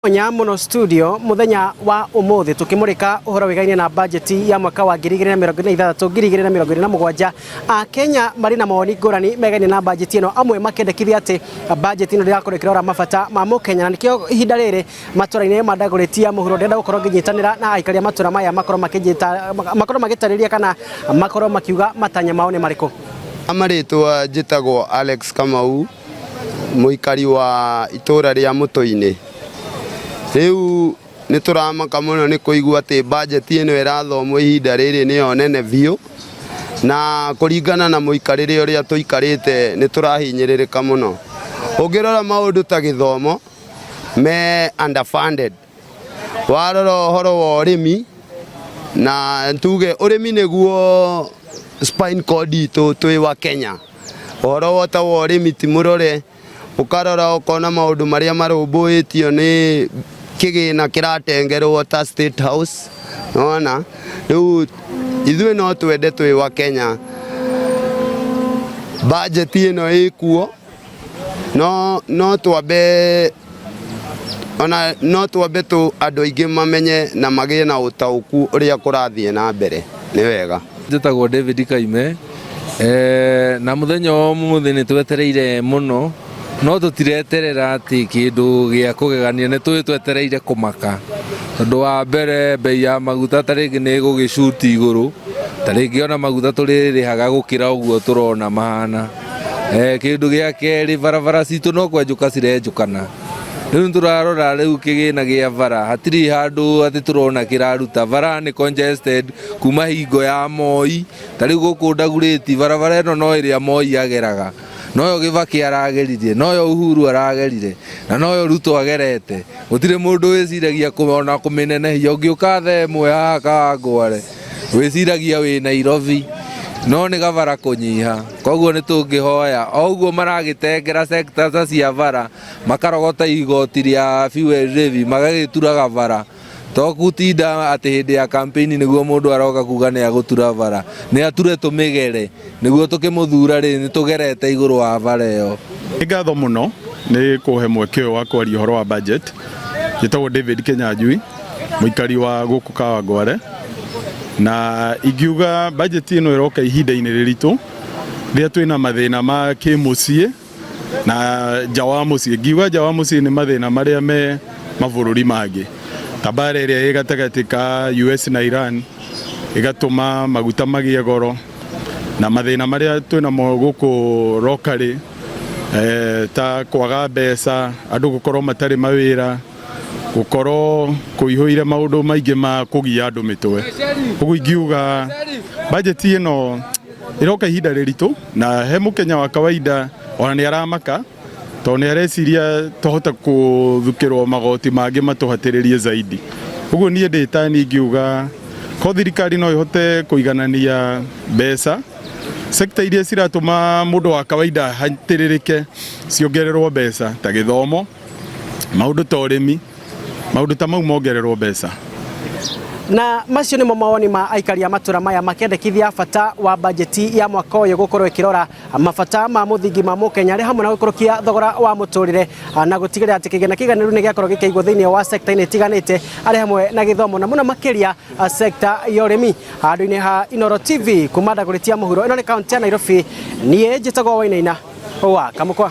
Mwanya muno studio muthenya wa umuthi tukimurika uhoro wigaine na bajeti ya mwaka wa 2026 2027. Akenya mari na mawoni ngurani megaine na bajeti ino, amwe makendekithia ati bajeti ino ndirakorwo ikirora mabata ma mukenya, na nikio ihinda riri matura-ini ma Dagoretti ya Muhuro ndĩrenda gukorwo nginyitanira na aikari a matura maya makorwo makinyita makorwo magitariria kana makorwo makiuga matanya mao ni mariku. Marĩtwa njĩtagwo Alex Kamau, mũikari wa itũra rĩa Mũtũ-inĩ. Rĩu nĩ tũramaka mũno nĩ kũigua atĩ bajeti ĩno ĩrathomwo ihinda rĩrĩ nĩyo nene biũ, na kũringana na mũikarĩre ũrĩa tũikarĩte nĩ tũrahinyĩrĩrĩka mũno. Ũngĩrora maũndũ ta gĩthomo me underfunded, warora ũhoro wa ũrĩmi, na tuge ũrĩmi nĩguo spine cord itũ twĩ wa Kenya. Ũhoro wa ta wa ũrĩmi ti mũrore, ũkarora ũkona maũndũ marĩa marũmbũĩtio nĩ kĩgĩna kĩratengerwo ta State House, nĩwona. Rĩu ithuĩ no twende twĩ wa Kenya bajeti ĩno ĩkuo, no twambe ona no twambe tu andũ aingĩ mamenye na magĩe na ũtaũku ũrĩa kũrathiĩ na mbere. Nĩ wega. Njĩtagwo David Kaime, na mũthenya wa ũmũthĩ nĩ twetereire mũno, no tũtireterera atĩ kĩndũ gĩa kũgegania, nĩ tũĩ twetereire kũmaka, tondũ wa mbere bei ya maguta ta rĩngĩ nĩ ĩgũgĩcuti igũrũ, ta rĩngĩ ona maguta tũrĩrĩhaga gũkĩra ũguo tũrona mahana. Kĩndũ gĩa kerĩ, barabara citũ no kwenjũka cirenjũkana. Rĩu nĩtũrarora rĩu kĩgĩna gĩa bara, hatirĩ handũ atĩ tũrona kĩraruta. Bara nĩ congested kuma hingo ya Moi, ta rĩu gũkũ Dagoretti barabara ĩno no ĩrĩa Moi ageraga, noyo Kibaki arageririe, noyo Uhuru aragerire, na noyo Ruto agerete. Gũtirĩ mũndũ wĩciragia ona kũmĩnenehia. Ũngĩũka thaa ĩmwe haha Kawangware wĩciragia wĩ Nairobi, no nĩ gabara kũnyiha. Koguo nĩ tũngĩhoya o ũguo maragĩtengera sector ta cia bara, makarogota igoti rĩa fuel levy, magagĩturaga bara, to gutinda atĩ hĩndĩ ya campaign nĩguo mũndũ aroka kuga nĩ agũtura bara. Nĩ ature tũmĩgere nĩguo tũkĩmũthura rĩ, nĩ tũgerete igũrũ wa bara ĩyo. Nĩ ngatho mũno nĩ kũhe mweke ũyũ wa kwaria ũhoro wa budget. Njĩtagwo David Kinyanjui, mũikari wa gũkũ Kawangware, na ingiuga budget ĩno ĩroka ihinda-inĩ rĩritũ rĩrĩa twĩna mathĩna ma kĩmũciĩ na nja wa mũciĩ. Ngiuga nja wa mũciĩ nĩ mathĩna marĩa me mabũrũri mangĩ, ta mbara ĩrĩa ĩ gatagatĩ ka US na Iran ĩgatũma maguta magĩe goro, na mathĩna marĩa twĩnamo gũkũ locally, ta kwaga mbeca, andũ gũkorwo matarĩ mawĩra, gũkorwo kũihũire maũndũ maingĩ ma kũgia andũ mĩtwe. Ũguo ingiuga bajeti ĩno ĩroka ihinda rĩritũ, na he mũkenya wa kawaida ona nĩ aramaka, tondũ nĩ areciria twahota kũthukĩrwo magoti mangĩ matũhatĩrĩrie zaidi. Ũguo niĩ ndĩ tani ingiuga ko thirikari no ĩhote kũiganania mbeca, sekta iria ciratũma mũndũ wa kawaida hatĩrĩrĩke ciongererwo mbeca, ta gĩthomo, maũndũ ta ũrĩmi, maũndũ ta mau mongererwo mbeca. Na macio nĩmo mawoni ma aikari a matura maya makĩendekithia bata wa bajeti ya mwaka ũyũ gũkorwo ĩkĩrora mabata ma mũthingi ma mũkenya, arĩ hamwe na gũikũrũkia thogora wa mũtũrĩre na gũtigĩrĩra atĩ kĩgĩna kĩiganĩru nĩ gĩakorwo gĩkĩigwo thĩinĩ wa sekta-inĩ itiganĩte, arĩ hamwe na gĩthomo na mũno makĩria sekta ya ũrĩmi. Handũ-inĩ ha Inooro TV kuma Dagoretti ya Mũhuro, ĩno nĩ kaunti ya Nairobi, niĩ njĩtagwo Wainaina wa Kamũkwa.